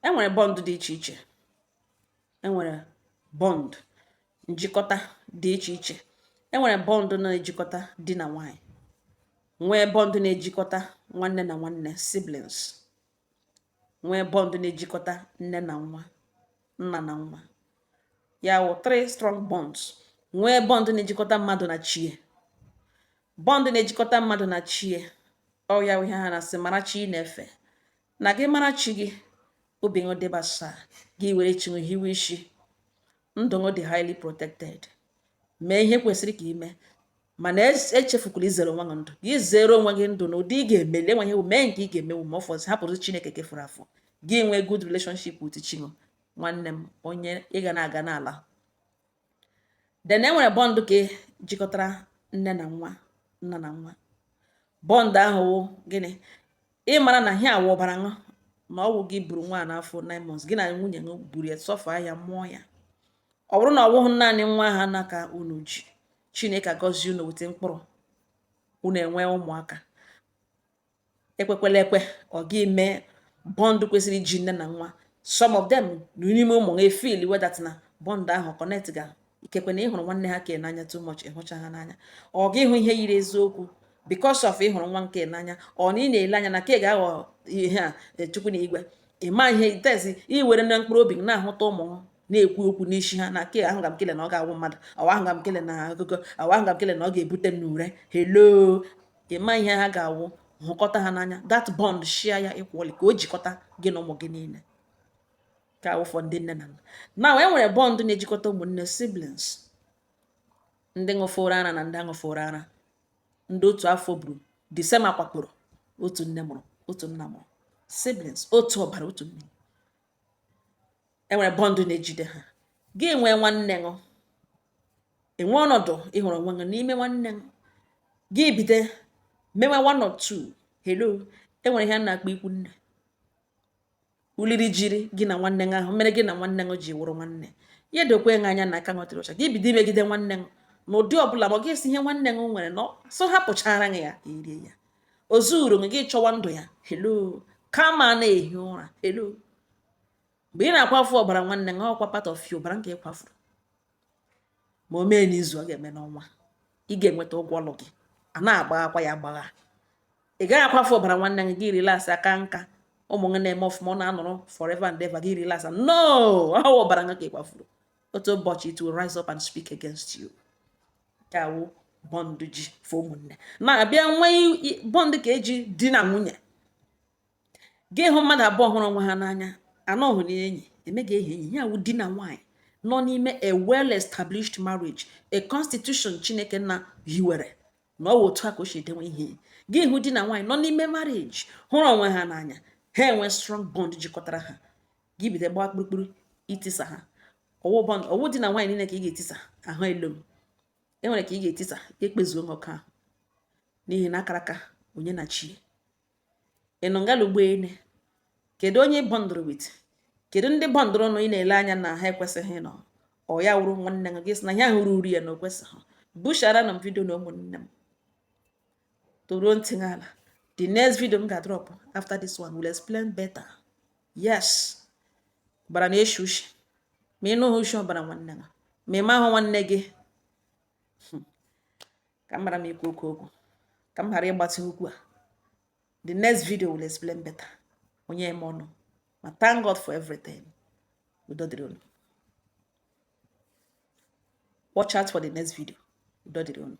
Enwere bond dị iche iche, enwere bond njikọta dị iche iche. Enwere bond na-ejikọta di na nwanyị, nwee bond na-ejikọta nwanne na nwanne, siblings, nwee bond na-ejikọta nne na nwa, nna na nwa, ya wụ three strong bonds, nwee bond na-ejikọta mmadụ na chie. Bond na-ejikọta mmadụ na chie, ọ ya wụ ihe ha na-asị mara chi ị na-efe, na gị mara chi gị, obi ṅụ dịbasa gị, were chi ṅụ hiwe isi, ndụ ṅụ dị highly protected. Mee ihe kwesịrị ka ime, mana echefukwala izere onwe gị ndụ. Gị zere onwe gị ndụ na ụdị ị ga-emeli enweghị ewu mee nke ị ga-emewu, ma ọ fọzi hapụrụ Chineke kefuru afọ gị. Nwee good relationship with chi ṅụ, nwanne m, onye ị ga na-aga n'ala. Then e nwere bond ka jikọtara nne na nwa, nna na nwa. Bond ahụ wụ gịnị? Ịmara na ihe awụ ọbara ṅụ, na ọwụ gị buru nwa n'afọ 9 months, gị na nwunye ṅụ buru ya, sọfaa ya, mụọ ya. Ọ bụrụ na ọ bụghị naanị nwa ha na ka unu ji, Chineke agọzie unu wete mkpụrụ, unu enwe ụmụaka. Ekwekwela ekwe ọ gị mee bond kwesịrị iji nne na nwa. Some of them n'ime ụmụ ha efeel wedat na bond ahụ connect ga ikekwe na ịhụrụ nwanne ha ke n'anya too much, ịhụcha ha n'anya, ọ gị hụ ihe yiri eziokwu because of ịhụrụ nwa nke n'anya. Ọ na ị na-ele anya na ke ga-aghọ ihe a Chukwu na igwe ịma ihe tezi iwere na mkpụrụ obi na-ahụta ụmụ na-ekwu okwu n'isi ha na ke ahụ ga m kele na ọ ga-awụ mmadụ, ọwa ahụ ga m kele na agụgọ, ọwa ahụ ga m kele na ọ ga-ebute m n'ure. Hello, ịma ihe ha ga-awụ, hụkọta ha n'anya. That bond, share ya equally ka o jikọta gị na ụmụ gị niile, ka awụfọ ndị nne na nna. Now, e nwere bond na-ejikọta ụmụnne, siblings, ndị ṅụfụrụ ara na ndị aṅụfụrụ ara, ndị otu afọ buru, the same akwakporo, otu nne mụrụ, otu nna mụrụ, siblings, otu ọbara, otu nne. Enwere bond na-ejide ha. Gị nwee nwanne ṅụ, enwe ọnọdụ ịhụrụ onwe gị n'ime nwanne ṅụ, gị bido mewe one or two. Hello, enwere ihe a na-akpọ ikwu nne uliri jiri gị na nwanne gị ahụ mere gị na nwanne gị ji wụrụ nwanne ya. Dokwe gị anya na aka nwetara ọcha, gị bido imegide nwanne gị n'ụdị ọbụla, ma ọ ga-esi ihe nwanne gị nwere na so hapụchara gị ya ka erie ya, o zuru gị chọwa ndụ ya. Hello, kama na-ehi ụra. Hello, mgbe ị na-akwafu ọbara nwanne gị, ọkwa part of you, ọbara nke ị kwafuru, ma o mee n'izu, ọ ga-eme n'ọnwa, ị ga-enweta ụgwọ ọlụ gị. A na-agba akwa ya agbagha. Ị gaghị akwafu ọbara nwanne gị, gị relax, aka nka ụmụ gị na-eme ọfụma, ọ na-anọrọ forever and ever, gị relax. No, ọ ọbara gị ka ị kwafuru. Otu ụbọchị, it will rise up and speak against you. Ka awụ bond ji fụ ụmụnne na-abịa nwee bond ka eji di na nwunye. Gị hụ mmadụ abụọ hụrụ onwe ha n'anya, anọghị na enyi emeghị enyi enyi ya, wụ di na nwanyị nọ n'ime a well established marriage, a constitution Chineke na hiwere na ọ wụ otu a ka o si edenwe ihe. Gị hụ di na nwaanyị nọ n'ime marriage, hụrụ onwe ha n'anya, ha enwe strong bond jikọtara ha, gị bido gbaa kpụrụkpụrụ itisa ha. Ọwụ bond, ọwụ di na nwaanyị niile ka ị ga-etisa ahụ elu m. Enwere ka ị ga-etisa ekpezuo nwoke ahụ, n'ihi na akara aka onye na chi ị nọ ngala ugboene. Kedu onye bondụrụ with? Kedu ndị bondụrụ nụ ị na-ele anya na ha ekwesịghị ịnọ? Ọ ya wụrụ nwanne gị sị na ihe ahụ ruru ya na o kwesịghị. Bushara na m video na ụmụnne m toruo ntị gị ala. The next video m ga-drop after this one will explain better. Yes, bara na eshi ushi, ma ị nụghị ushi ọbara nwanne gị, ma ị mahụ nwanne gị, ka m mara m ikwu okwu okwu, ka m ghara ịgbatị okwu a. The next video will explain better. Onye eme ọnụ ma. Thank God for everything. Udo dịrị unu. Watch out for the next video. Udo dịrị unu.